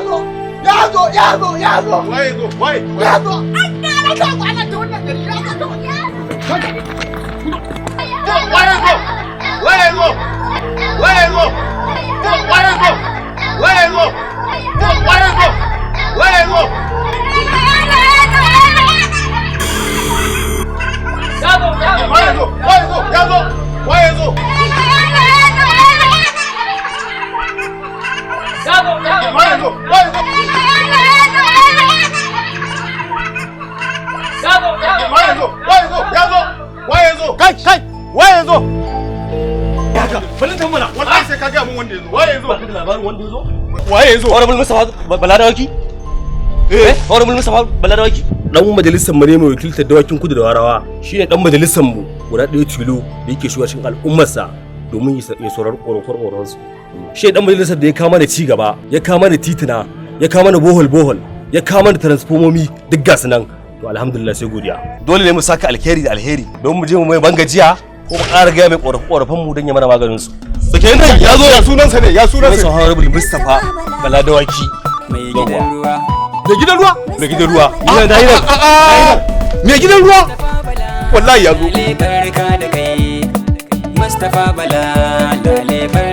Zo, ya zo, ya zo, ya zo. Waye zo? Waye? Ya zo. An ƙara ta kwana ta wannan gari, ya zo. Waye zo? Waye zo? Waye zo? Waye zo? Waye zo? Waye zo? Waye zo? Waye zo? Waye zo? Ya zo. Waye zo? Waye zo? Waye zo? Waye zo? Waye zo? Ya zo. Waye zo? Kai, kai, waye zo? Haka, bari ta mana. Wallahi sai ka ga mun wanda ya zo. Waye zo? Baka da labarin wanda ya zo? Waye zo? Honorable Mustapha Baladawaki? Eh, Honorable Mustapha Baladawaki? Dan majalisar mu ne mai wakiltar Dawakin Kudu da Warawa. Shine dan majalisar mu guda ɗaya tilo da yake shiga cikin al'ummarsa domin ya saurari ƙorafe su. Shi dan majalisar da ya kama da ci gaba, ya kama da titina, ya kama da bohol bohol, ya kama da transformomi, duk gasu nan. To, alhamdulillah, sai godiya. Dole ne mu saka alheri da alheri don mu je mu mai bangajiya ko mu ƙara gaya mai ƙorafe ƙorafen mu don ya mana maganin su. Sake nan, ya zo. Ya sunansa ne? Ya sunansa? Sunansa Honorable Mustapha Baladawaki. Mai gidan ruwa. Mai gidan ruwa? Mai gidan ruwa. Ina da ina. Mai gidan ruwa? Wallahi ya zo. Lale, barka da kai, Mustapha Bala. Lale, barka.